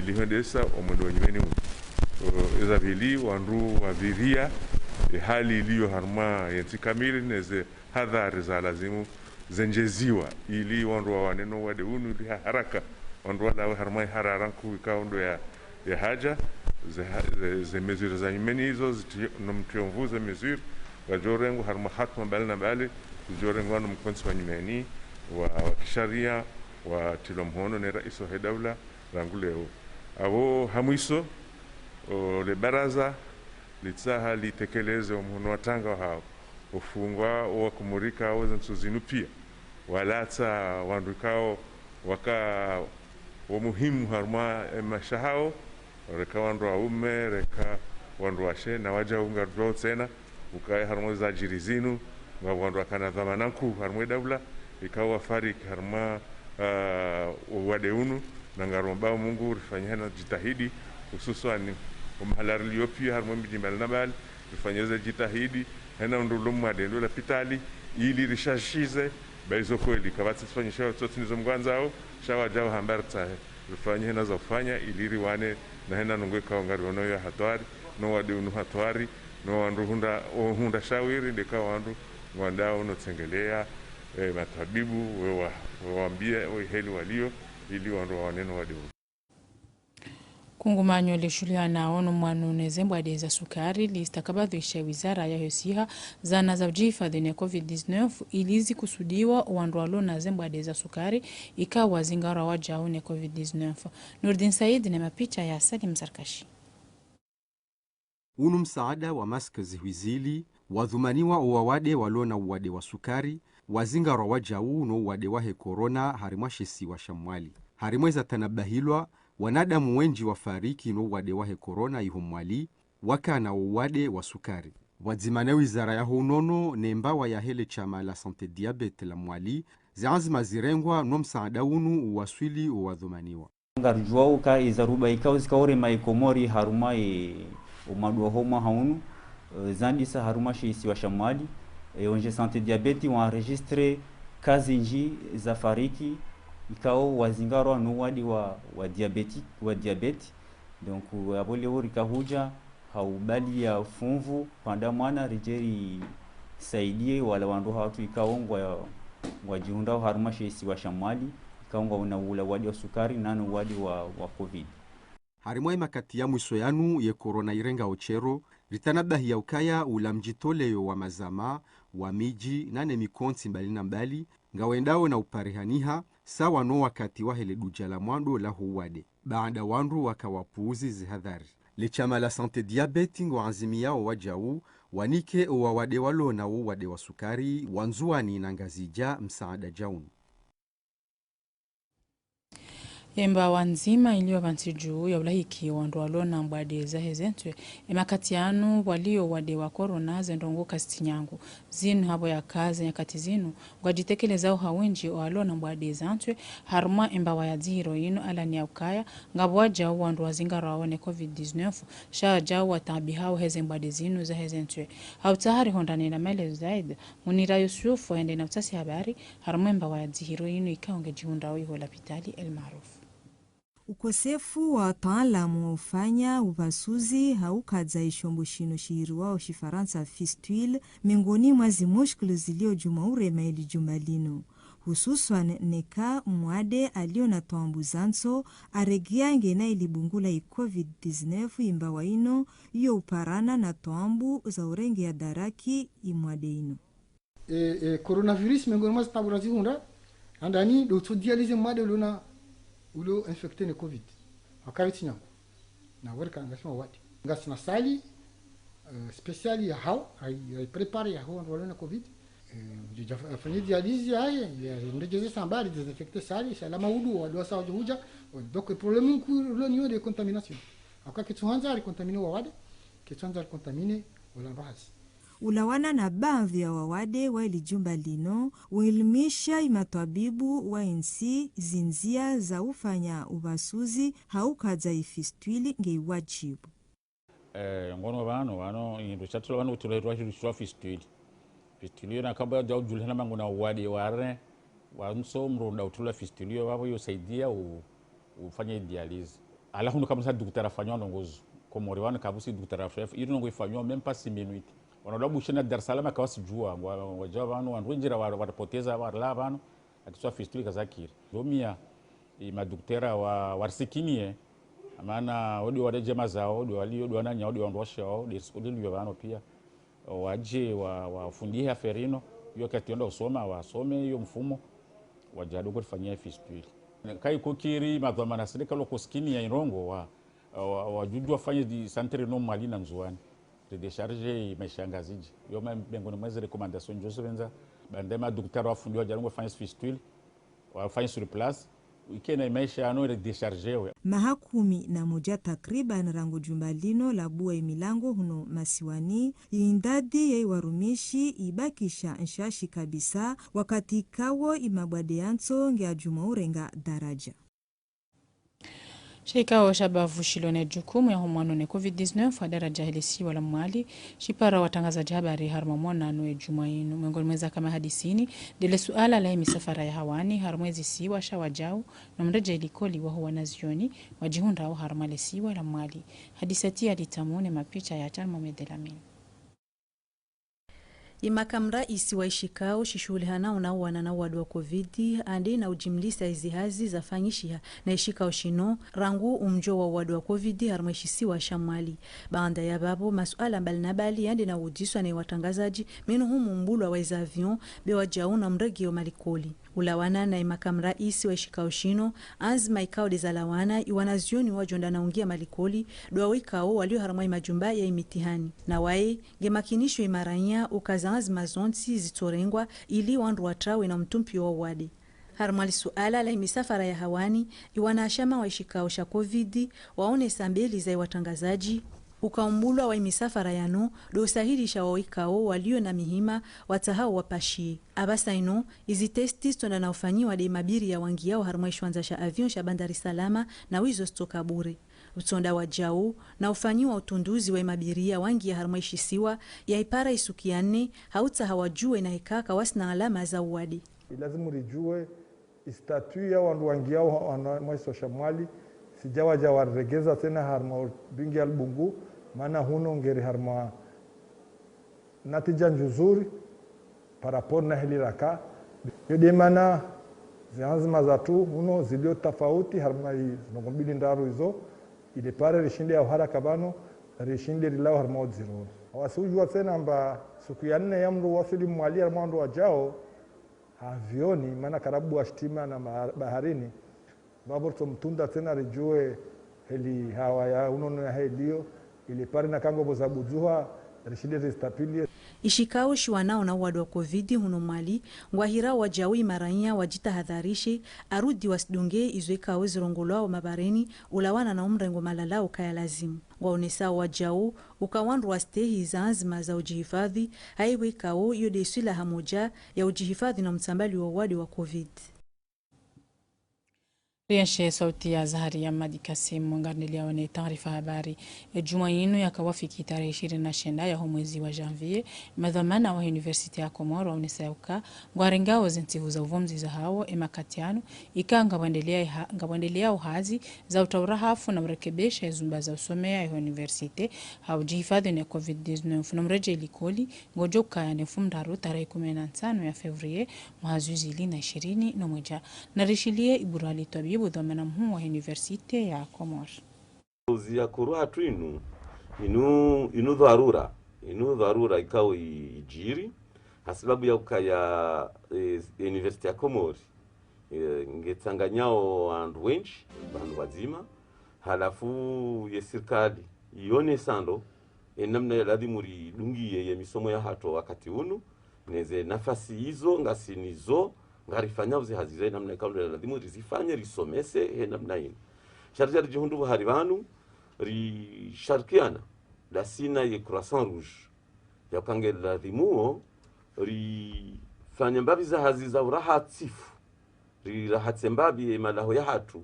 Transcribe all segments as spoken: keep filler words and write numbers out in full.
Lihwendesa omwendo wa nyumeni unu. O, eza pvili, wandru wapviria, e, hali iliyo harumwa yentsi kamili, neze hadhari za lazimu zendjeziwa, ili wandru wawane no wade unu, ili ha haraka, wandru walawe harumwa iharara nkuu ikao ndo ya, ya haja, ze ha-, ze, ze mesures za nyumeni izo, ziti-, no mtrio nvu ze mesures, ngazidjorengwa harumwa hatua mbali na mbali, zidjorengwa no mkontsi wa nyumeni, wa, wa kisharia, watilwa mhono ne rais wahe daula, rangu leo. Apvo ha mwiso, o, le baraza litsaha litekeleze omhono wa tanga wahao, ufungwa owakomori ikao ze ntsu zinu pia, walatsa wandru ikao waka wa muhimu harumwa e maesha yahao, reka wandru waume, reka wandru washe, na wadjau ngarudjuao tsena, ukaya harumwa ze zadjiri zinu, ngapvo wandru wakana dhwamana nkuu harumwa e daula, ikao wafariki harumwa, ah, uwade unu, na ngaromba Mungu rifanye hena jitihadi, hususwani omahala rilio pia harumwa midji mbali na mbali, rifanye ze jitihadi, hena mndru ulo mwade ndo lapitali, ili rishashize, ba izo kweli, kapvatsi tsifanyisha tsotsi nizo mngwandzao, sha wadjau hamba ritsahe. Rifanye hena za ufanya, ili riwane, na hena nungu ikao ngariono ya hatwari, no wade unu hatwari, no wandru hundra, o hundra shawiri, ndeka wandru ngwandao no tsengelea, e, matwabibu, we wa, we wambie, o iheli walio, ili wandru wawane no wade unu. Kungumanyo lishuhulihanao no mwano ne ze mbwade za sukari, listakabadhisha wizara yahe siha zana za udjihifadhwi ne covid dix-neuf, ili zikusudiwa owandru walo na ze mbwade za sukari, ikao wazingarwa wadjau ne covid dix-neuf. Nourdine Said ne mapicha ya Salim Zarkashi. Unu msaada wa masque zihwi zili, wadhumaniwa owawade walo na uwade wa sukari, wazingarwa wadjau no uwade wahe corona harimwa she isiwa sha Mwali. Harimwa eza tanabahilwa, wanadamu wendji wafariki no uwade wahe corona iho Mwali, wakana wo uwade wa sukari. Pvwadzima ne wizara yaho unono ne mbawa yahe le shama la Santé Diabète la Mwali, ze anzima zirengwa no msaada unu uwaswili owadhumaniwa. Ngarudjuao uka eza ruba ikao zikao rema e Komori harumwa e, omwando waho mwaha unu, e, zandisa harumwa she isiwa sha Mwali, e, O N G Santé Diabète wa enregistré cas zindji za fariki, ikao wazingarwa no uwade wa, wa diabète, wa diabète. Donc, apvo leo rika hudja, ha ubali ya funvu, pvanda mwana ridje risaidie wala wandru hatru ikao ngwa, ngwadjihundrao harumwa she isiwa sha Mwali, ikao ngwaona ula uwade wa sukari, nano uwade wa, wa covid. Harimwa ye makati ya mwiso yanu ye corona irenga oshero, ritanabahi ya ukaya ula mdjitoleyo wa mazama, wa midji, nane mikontsi mbali na mbali, ngawendao na uparihaniha, sawa no wakati wahe le dudja la mwando laho uwade. Baanda wandru waka wapuuzi zihadhari. Le shama la Santé Diabète ngwaazimiyao wadjau, wanike owawade walo na wo uwade wa sukari, wa Ndzuwani na Ngazidja msaada dja unu. Ye mbawa ndzima iliyo pvantsi dju ya ulahiki wandru walo na mbwade zahe ze ntswe, ye makati yanu pvwaliyo uwade wa corona ze ndrongoo kazitsi nyangu. Zinu hapvo yaka ze nyakati zinu, ngwadjitekelezao ha wendji owalo na mbwade za ntswe, harumwa ye mbawa ya dzihiro yinu alani ya ukaya, ngapvo wadjau wandru wazingarwao ne covid dix-neuf, sha wadjau wataabihao he ze mbwade zinu zahe ze ntswe. Ha utsaha rihundrane na maelezo zaidi, Munira Yusuf hende na utasi habari, harumwa ye mbawa ya dzihiro yinu ikao ngedjihundrao iho lapitali El Maarouf. Ukosefu wa wataalamu wa ufanya upvasuzi ha ukadza ishombo shinu shihiriwao shifarantsa fistule, miongoni mwa zimushkilu zilio djuma urema ili djumba linu. Hususwan neka mwade alio na taabu za ntso, aregea ngena ili bungula i covid dix-neuf, imbawa inu iyo uparana na taabu za urengea daraki imwade inu. E, e, coronavirus, miongoni mwa zitaabu razihundra, handani, ndo utso dialyser mwade ulo na, ulo infecté ne covid. Wakati tsi nyangu. Na wori ka ngasina wade. Ngasina salle, e, spéciale yahao, rai, rai préparé yahao, walo na covid. E, dja, dja, fanya dialyse yahe, ya, ndedjeze sambari, désinfecter salle, sha la maudu, wade wasa wadjo hudja. Donc, problème nkuu ulo niyo nde contamination. Aka ketsu handza ari contaminé wawade, ketsu handza ari contaminé wala mbahazi. Ulawana na baadhwi ya wawade wa ili djumba linu, uilimisha imatwabibu wa intsi zindzia za ufanya upvasuzi ha ukadza ifistule nge iwadjibu. E, ngono pvanu, pvanu, indru shatula pvanu utula itwa, itwa fistule. Fistule iyo na kabla dja udjulihana mangu na uwade wa re, wa ntso mndru nda utula fistule iyo, pvapvo iyo saidia u-, ufanya dialyse. Ala hunu kapvatsi dokotera afanyao ndrongoo zo. Komori wanu kapvatsi dokotera chef, iri ndrongoo ifanyao même pas six minutes. Wanu wala Bushini na Dar es Salaam kawasijua, ngwa-, ngwadjao pvanu, wandru wendji ra wa-, waripoteza, warilawa pvanu, akiswa fistule kazakiri. Ndo mia, i madokotera wa-, warisikiniye, amana, odi wale djamazao, odi wali, odi wananya, odi wandru washao, odi, odi liyo pvanu pia. Wadje wa, wafundihe affaire ino, iyo kati yonda usoma, wasome iyo mfumo, wadje ado kurifanyia fistule. Kaiko kiri madhwamana sirikali wakosikiniya indrongoo wa, wa, wadjudju wafanye di centre ino Mwali na Ndzuwani. Redécharger maesha ya Ngazidja. Iyo ma-, miongoni mwa ze recommandation ndjo zo pvendza, baanda madokotera wafundi wadje wadungo wafanye fistule, wafanye sur place, ikena maesha yanu redéchargewe. Maha kumi na moja takriban rangu jumba lino labuwa imilango huno masiwani, indadi ya iwarumishi ibakisha nshashi kabisa, wakati kawo imabwade ya ntso nge ajuma urenga daraja. Shikao sha bavu shilo ne jukumu ya humwano ne covid dix-neuf ha daraja he lesiwa la Mwali, shipara watrangazadji habari harumwa mwonano ye jumwa inu. Miongoni mwa eza kama hadisini, ndele suala la ye misafara ya hawani harumwa ezisiwa sha wadjau no mredjei likoli waho wanazioni wadjihundrao harumwa lesiwa la Mwali. Hadisati ya Litamu ne mapicha ya Tan Mohamed Elamine. Imakamu raisi wa ishikao shishuhulihanao na uwana na uwade wa covid, ande na ujimlisa izihazi zafanyishiha na ishikao shino, rangu umdjo wa uwade wa covid harumwa ishisiwa sha Mwali. Baanda ya babo, masuala mbali na mbali yande na udziswa na iwatrangazadji, minuhumu mbulwa wa izavion, be wadjau na mregeo malikoli. Ulawana na imakamu raisi wa ishikao shino, anzima ikao de zalawana, iwanazioni wadjonda na ungia malikoli, dwa wikao walio harumwa imajumba ya imitihani. Na waye, nge makinisho imaranya ukaza anzima zontsi zitsorengwa ili wandru watrawe na mtumpio wa uwade. Harumwa lisuala la imisafara ya hawani, iwanashama wa ishikao sha covid waonesa mbeli za iwatrangazadji, ukaumbulwa wa imisafara yanu do usahilisha wa wikao walio na mihima watsahao wapashie. Apvasa inu, izi testi zitsonda na ufanyiwa de imabiriya wangiao harumwa ishwandza sha avion sha Bandari Salama na wizo zitsoka bure. Utsonda wadjau na ufanyiwa utunduzi wa imabiriya wangia harumwa ishisiwa ya ipara isuku ya nne, ha utsaha wadjuwe na eka kawasina alama za uwade. Ilazimu ridjuwe istatut ya wandru wangiao ha-, wana-, mwa ishisiwa sha Mwali, sidja wadja wariregeza tsena harumwa udungi ya lubungu, mana huno ngeri harumwa natija ndzuzuri, par rapport na heli raka. Yo de mana zianzima zatru huno zilio tafauti harumwa i-, zindrongoo mbili ndraru izo, ile pare rishinde ya uharaka pvanu, rishinde rilawe harumwa udziro. Wasi udjuwa tsena amba suku ya nne ya mndru wasili Mwali harumwa wandru wadjao ha avioni, mana karabu wa shitima na ma-, baharini, pvapvo ritsomtunda tsena ridjuwe heli hawa ya unono ya heli yo, ile pare na kango pvo za budzuha, rishinde rizitapvilie. Ishikao shiwanao na uwade wa covid huno Mwali, ngwahirao wadjau imaranya wadjitahadharishe, arudi wasidunge izo ikao zirongolwao mabareni, ulawana na umrengo malalao kaya lazimu. Ngwaonesao wadjau, uka wandru wastehi zaanzima za udjihifadhwi, ha iwe ikao iyo de iswila hamodja ya udjihifadhwi na mtsambali wa uwade wa covid. Rienshe sauti ya Zaharia Madi Kasim, ngarendeleao ne taarifa habari. E jumwa yinu yakawafiki tarehi ishirini na shenda ya ho mwezi wa janvier, madhwamana wa université ya Komori waonesa yauka ngwarengao zentsihu za uvumzi zahawo, e makati yanu, ika ngapvwendelea iha-, ngapvwendeleao hazi za utaura hafu na urekebesha ezumba za usomea e université, ha udjihifadhwi ne covid dix-neuf, no mredjei likoli, ngodjo ukaya ne mfumoraru tarehi kumi na ntsanu ya février, mwaha zihwi zili na ishirini no mwedja. Narishilie Iburali Twabibu, dhwamana mhuu wa université ya Komori. Uzi ya kuru hatru inu, inu, inu dharura, inu dharura ikao i-, ijiri, hasibabu ya ukaya, e, université ya Komori, e, ngetsanganyao wandru wendji, wandru wadzima, halafu ye sirikali, ionesando, e namna ya ladhimu ridungiye ye misomo ya hatru wakati unu, neze nafasi izo, ngasi nizo, ngarifanyao ze hazi ze namna ikao ndo ya ladhimu rizifanye, risomese, he namna inu. Sha ridja ridjihundru pvo hari pvanu, risharikiana, dasina ye Croissant Rouge. Yauka nge ladhimuo, rifanye mbapvi za hazi za urahatifu. Rirahatse mbapvi ye malaho ya hatru.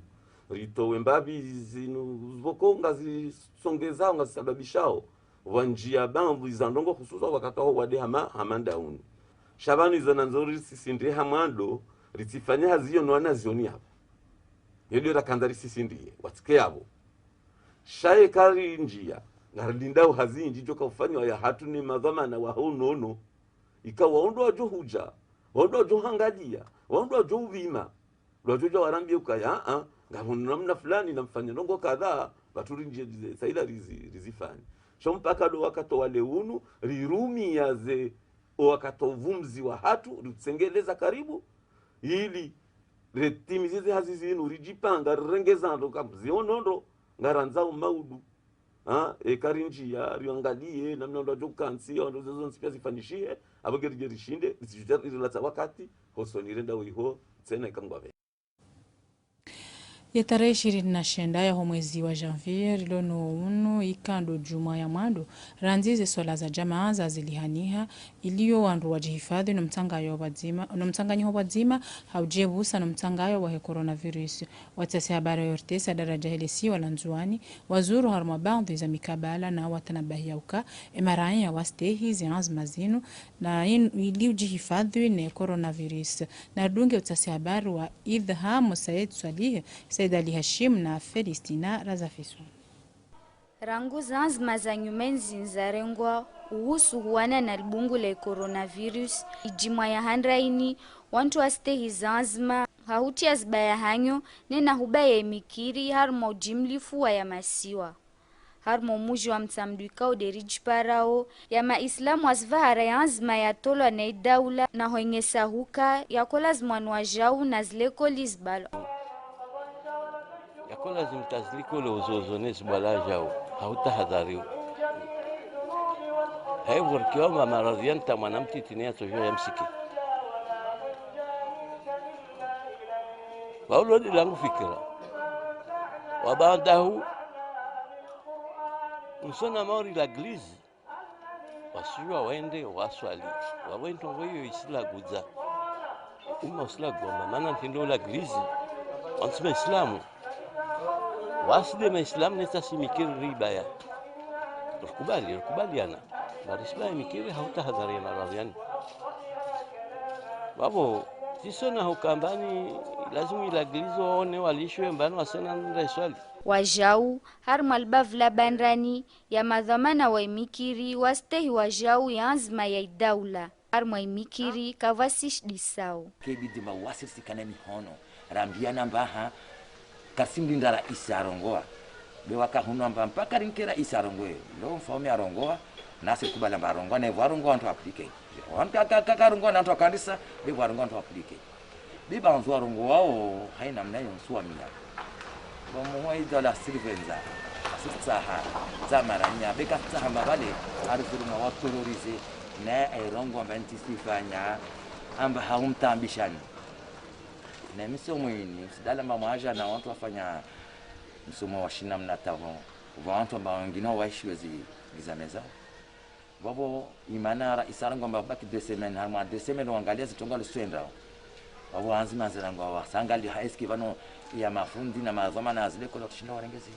Ritowe mbapvi zinu pvoko ngazisongezao, ngazisababishao. Pvwa ndjia bambu iza ndrongoo hususwa wakati waho wade hama, hama nda unu. Sha pvanu izo nandzo risisindie ha mwando, ritsifanye hazi iyo no wanazioni yapvo. Yo de rakandza risisindie, watsike yapvo. Sha yeka rindjia, ngarilindao hazi indji djo ka ufanywa ya hatru ne madhwamana waho unono. Ika wao ndo wadjo hudja, wao ndo wadjo hangalia, wao ndo wadjo upvima. Ndo wadjo dja warambie ukaya, a, ngapvo namna fulani namfanye ndrongo kadha, pvatsu rindjie rize, sa ila rizi, rizifanye. Sho mpaka ndo wakati wa leo unu, rirumia ze, o wakati wa uvumzi wa hatru, ritsengeleza karibu, ili ritimize ze hazi zinu, ridjipanga, rirenge zandro, kamziono ndro, ngarandzao maudu. Ha, eka rindjia, riangalie, namna ndo wadjo kantsi, ndo zezo ntsi pia zifanyishihe, apvo nge ridje rishinde, risijudja rilatsa wakati, hosoni renda wiho, tsena ika ngwapve. Ye tarehi ishirini na shenda yaho mwezi wa janvier, rilo no unu, ika ndo djumwa ya mwando, randzi ze swala za djamaa zazilihaniha, ili yo wandru wadjihifadhwi no mtsanganyo pvwadzima, no mtsanganyiho pvwadzima, ha udjepvusa no mtsanganyo wahe coronavirus. Watsasi habari wa O R T C ya daradja hele siwa la Ndzuwani, wazuru harumwa baadhwi za mikabala na watanabahi ya uka, e maraya wastehi ze anzima zinu, na inu ili udjihifadhwi ne coronavirus. Na ridunge utsasi habari wa Idham Said Swalih, Said Ali Hashim na Felistina Razafiso. Rangu zanzima za nyumeni zinu zarengwa uhusu huwana na libungu la coronavirus, idjimwa ya handra ini, wantru wastehi zanzima, ha hutria zibaya hanyo, nena hubaya imikiri, harumwa ujimlifu wa ya masiwa. Harumwa umuji wa Mtsamdu ikao nde ridjiparao, ya maislamu wazipvahara ya anzima yatolwa na idaula na hwenyesa huka, yako lazimu wanu wajau na zilekoli zibalwa. Yako lazimu ta zilekoli uzozo ne zibwala wajau, ha utahadhari. Haivo rikiwa ma maradhi yani ta mwana mtiti ne yatsojua ya msike. Waulo ndi langu fikira. Wa baadahu, nsona mauri la glizi, wasujua wende waswali. Wawe ndrongo iyo isilagudza. Uma usilagua, mana ntendo la glizi, wantsi maislamu. Wasi nde maislamu ne tsasi mikiri ribaya. Rikubali, rikubaliana. Ba risibaya mikiri ha utahadhari ya maradhi yani. Wapvo, tsisona hukamba ni lazimu ilaglizo waone walishwe mbano wasena nda iswali. Wajau, harumwa libavu la Bandrani, ya madhwamana wa imikiri, wastehi wajau ya anzima ya idaula. Harumwa imikiri, kavwasi shidisao. Kebidi ma wasirisikane mihono, rambiana mbaha, kasimlinda raisi arongoa. Be waka hunu amba mpaka rinke raisi arongoe. Lo mfaume arongoa, nasi rikubali amba arongoa, na ivo arongoa wantru aplike. Wantru ka, ka, ka, karongoa na wantru wakandisa, be ivo arongoa wantru aplike. Be ba wantru warongoao, haina mna yontsi wa mia. Ba muhwa idaula sirivendza, asitsaha, za maranya, be katsaha mavale, arifuruma waterrorize, na airongoa amba ntsi sifanya, amba haumtambishani. Ne misomo ini, sidala mba mwaja na wantru wafanya misomo wa shina mna tavo, wa wantru amba wengine waishiwe zi, zizameza. Wapvo imana raisi arongoa amba baki deux semaines, harumwa deux semaines wangalia zitronga luswenda. Wapvo anzima zirangwa wasangali ha eski vano ya mafundi na madhwamana zilekoli kushinda warenge zi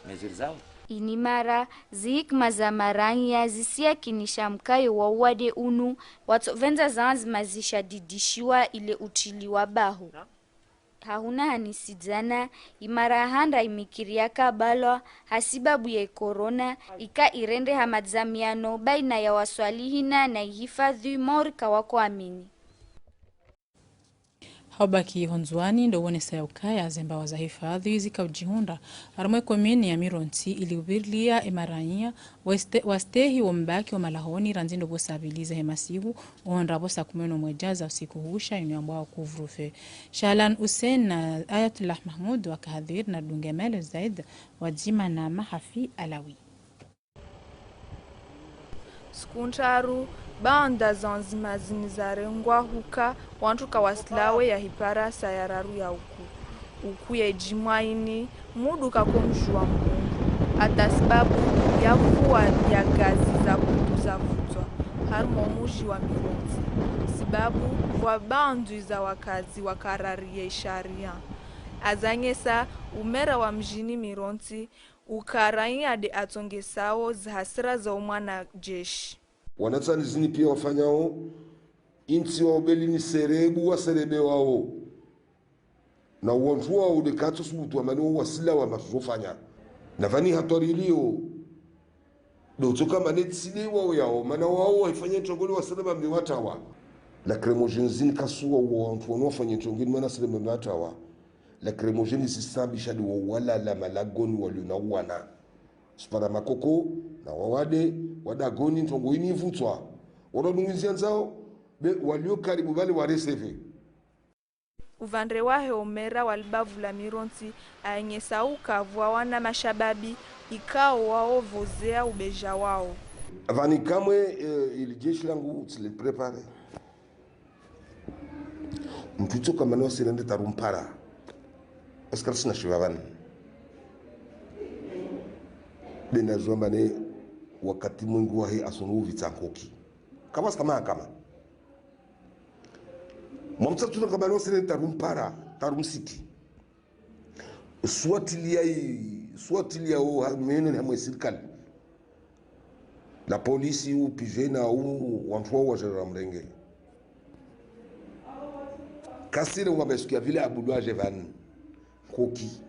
mesures zao. Ini mara, zihikima za maranya zisiyakinisha mkayo wa uwade unu, watsovendza zanzima zishadidishiwa ile utiliwa baho. Hahuna hanisidzana, imara handra imikiri yakabalwa, hasibabu ya ikorona, ika irende ha madzamiano baina ya waswalihina na ihifadhwi mauri kawakoamini. Haubaki ho Ndzuwani ndo wonesa ya ukaya zembawa za hifadhwi zika ujihundra harumwa ikomini ya Mirontsi ili uvirilia emaranya waste, wastehi wo mbaki wa malahoni randzi ndo pvo saa mbili za hemasihu, uhondra pvo saa kume no mwedja za usiku husha inu yambwao couvre-feu. Shahlan Hussein na Ayatullah Mahmoud wakahadhwiri na dunge mele zaidi wadzima na Mahafi Alawi. Siku ntraru, baanda zanzima zini zarengwa huka, wantru kawasilawe ya hipara saa ya raru ya uku. Uku ye djimwa ini, mudu kakomjuwa Mungu. Hata sibabu ya mvua ya gazi za kutu zavudzwa, harumwa umuji wa Mirontsi. Sibabu vwa baandzi za wakazi wakarariye isharia. Azanyesa, umera wa mjini Mirontsi, ukaranya de atsongesao zihasira za umwanajeshi. Wanatsaha zini pia wafanyao, intsi wao beli ni serebu wa serebe wao. Na uwantru wao de katso subutu amani wao wasila wa matsuzofanya. Na pvani hatwari iliyo, ndo tsoka mana tsi nde wao yao, mana wao waifanya ntrongo ni wasirema mbe watawa. Lacrymogène zinu kasuwa wao wantru wanu wafanya ntrongo ni mana wasirema mbe watawa. Lacrymogène zisabisha ndo wao walala malagoni walio na wana. Sipara makoko, na wawade, wadagoni ntrongo ini ivutswa. Wanu wadungu ndzia ndzao, be walio karibu pvale wareseve. Upvandre wahe omera wa libavu la Mirontsi aenyesa uka pvwawana mashababi ikao wao pvozea ubeja wao. Pvani kamwe, eh, ili jeshi langu tsili préparé. Mtru tsoka mana wasirende tarumpara. Askari sina shiva pvani. Be na zwa mana wakati mwengi wahe asunu uvitsa nkoki. Kama sika mahakama. Mwamtsa tsoka mana wasirende tarumpara, tarumsiki. Swatiliya i, swatiliya o ha, mene ni hamwe sirikali. La polisi u pijena u wantru wao wa jera mrenge. Kasire ngwamba siku ya pvili abudu aje pvani. Nkoki.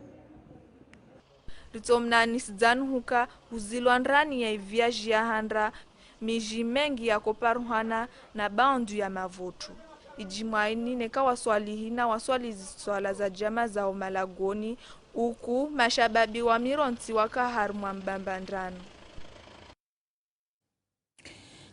Ritsomnani sidzanu huka huzilwa ndrani ya iviaji ya handra, miji mengi yakoparuhana na bandu ya mavotu. Idjimwaini neka waswalihi na waswali ziswala za djama zao malagoni, uku mashababi wa Mirontsi waka harumwa mbambandrano.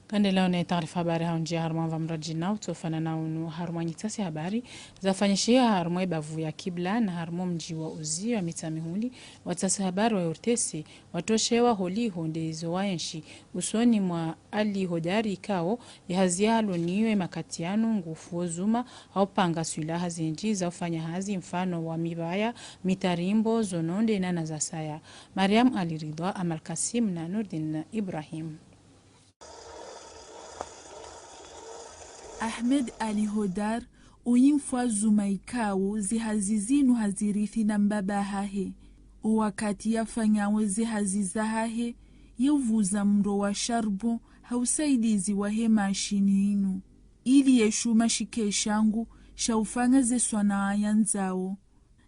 Kandelao ne taarifa habari haundjia harumwa mva mradjina utsofana na unu harumwa nyitsasi habari zafanyishiha harumwa ibavu ya kibla na harumwa mdji wa Uziyo ya Mitsamihuli, watsasi habari wa O R T C watoshewa holiho nde izo waenshi usoni mwa Ali Hodari ikao ihazi yalo niyo emakati yanu ngufuo zuma haupanga swilaha zindji za ufanya hazi mfano wa mibaya, mitarimbo, zononde na nazasaya. Mariam Ali Ridhwa, Amal Kasim na Nurdin Ibrahim. Ahmed Ali Hodar, uyi mfwa zuma ikao zihazi zinu hazirithi na mbaba hahe. O wakati yafanyao zihazi zahahe, yeuvuza mro wa charbon ha usaidizi wahe mashini inu, ili yeshuma shike shangu sha ufanya ze swanaa yandzao.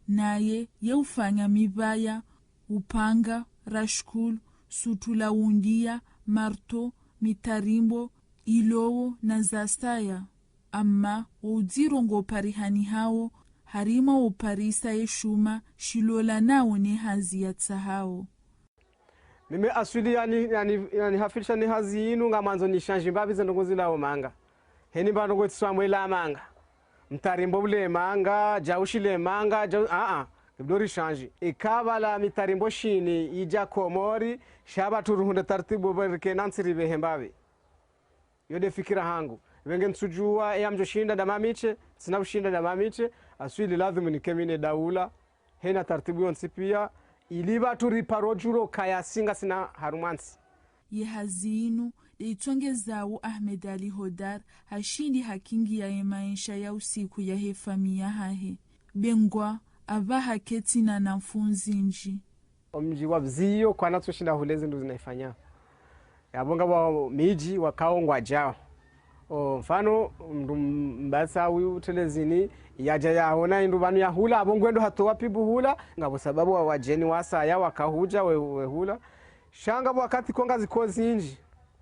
Naye yeufanya mibaya, upanga, rashkul, sutu la undia, marto, mitarimbo, ilowo na zasaya. Amma wo udziro ngo parihanihao harimwa uparisa yeshuma shilolanao ne hazi yatsahao. Mimi aswili yani, yani, yani hafilisha ni hazi inu ngamwandzo ni shanji mbapvi ze ndrongo zilao manga. Heni mba ndrongo itsiswa mwela manga. Mtarimbo ule manga, jaushi le manga, jau, a, a, kibdori shanji. Ikabala mitarimbo shini, ija Komori, shaba turuhunde tartibu berike nantsiri behe mbapvi. Yo nde fikira hangu. Wenge ntsujua, e amjo shinda nda mamiche, tsina ushinda nda mamiche, aswili lazimu nikemine daula, hena tartibu yontsi pia, ili pvatsu riparo julo kaya singa sina harumwa ntsi. Ye hazi inu, nde itsongezao Ahmed Ali Hodar, hashindi hakingi ya ye maesha ya usiku ya he famiya hahe. Bengwa, apvaha ketsina na mfundzi ndji. Omdji wa Uziyo kwana tsushinda hule zindru zinaifanya. Yapvo ngapvo midji wakao ngwajao. O, mfano, mndru m-, mbasa uyu telezini, yaja yaona indru pvanu yahula, apvo ngwendo hatowa pibu hula, ngapvo sababu wa wadjeni wasaya wakahuja we, wehula. Sha ngapvo wakati konga ziko zindji,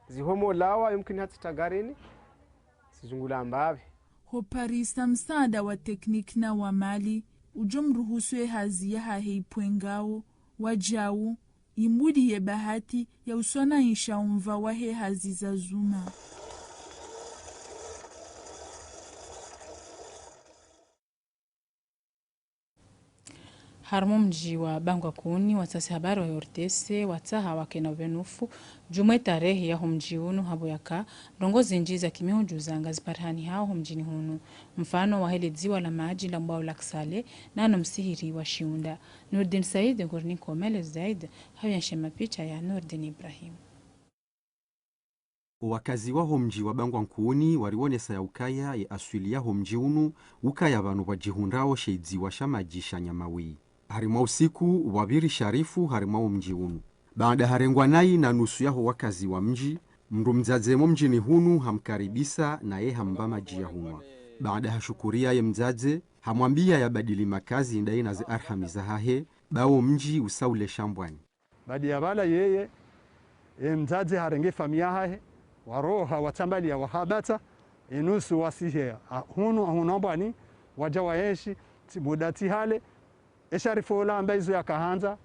zihomolawa, yumkini hata tagarini, sizungula mbapvi. Hoparisa msaada wa tekniki na wa mali, ujo mruhusu ye hazi yahahe ipvwe ngao, wajau, imbudi ye bahati ya uswanaisha umva wahe hazi za zuma. Harumwa mdji wa Bangwa Kuni, watsasi habari wa O R T C watsaha wakena ubenufu juu mwe tarehi ya ho mdji unu hapvo yaka ndrongo zindji za kimihujuza ngaziparihanihao ho mdjini hunu, mfano wahe le dziwa la madji la Mbwao la Ksale, nano msihiri wa Shiunda. Nurdin Said nguri ni komele zaidi, hayanshe mapicha ya Nurdin Ibrahim. Wakazi wa ho mdji wa Bangwa Nkuni warionesa ya ukaya ye aswili ya ho mdji unu ukaya pvanu pvwajihundrao she idziwa sha madji sha Nyamawi. Harimwa usiku, wapviri sharifu harimwa wo mdji unu. Baada harengwa nayi na nusu ya ho wakazi wa mdji, mndru mdzadze mo mdjini hunu hamkaribisa naye hamba madji ya hunwa. Baada hashukuria ye mdzadze, hamwambia yabadili makazi ndayi na ze arhami zahahe, ba wo mdji usaule shambwani. Baada ya pvala yeye, e mdzadze harenge famiyi yahahe, waroha watsambaliya wahabata, e nusu wasihe, a, hunu, hunu Mbwani, wadja waenshi, tsi muda tsi hale, e Sharifu ola amba izo yakahandza,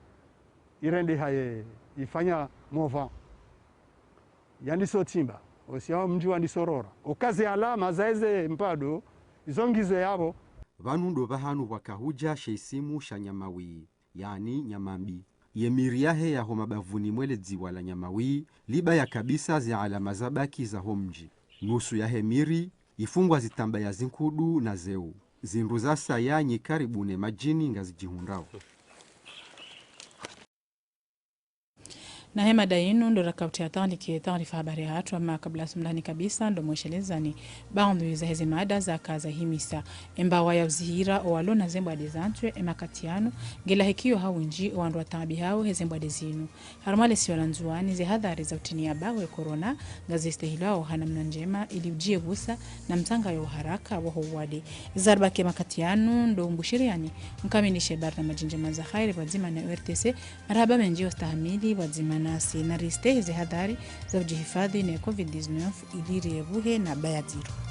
irendeha ye, ifanya mouvement. Yandiso tsimba, osi yaho mdji wandiso rora. Uka ze alama za eze mpado, izo ngizo yapvo. Pvanu ndo pvahanu pvwakahudja she isimu sha Nyamawi, yaani nyama mbi. Ye miri yahe yaho mabavuni mwe le dziwa la Nyamawi, libaya kabisa ze alama zabaki zaho mdji. Nusu yahe miri, ifungwa zitambaya zinkudu na zeu. Zindru zasaya nyi karibu ne madjini ngazidjihundrao. Na he mada yinu ndo rakauti ya taarifa, taarifa habari yahatru, ama kabla sumlani kabisa ndo mweshelezani baadhwi za heze mada zaka zahimisa. Embawa ya uzihira owalo na zembwade za ntswe emakati yanu, ngela hikiyo ha windji owandru wataabihao heze mbwade zinu. Harumwa le siwa la Ndzuwani, ze hadhari za utiniya bawe corona ngazistehilwao ha namna ndjema ili udjiepvusa na mtsangayo wa haraka waho uwade. Zaribaki emakati yanu ndo umbushiriyani mkamilishe barnamaji ndjema za khairi pvwadzima na O R T C. Marahaba mendji ustahamili pvwadzima nasi, na ristehi ze hadhari za udjihifadhwi ne covid dix-neuf ili riepvuhe na baya ndziro.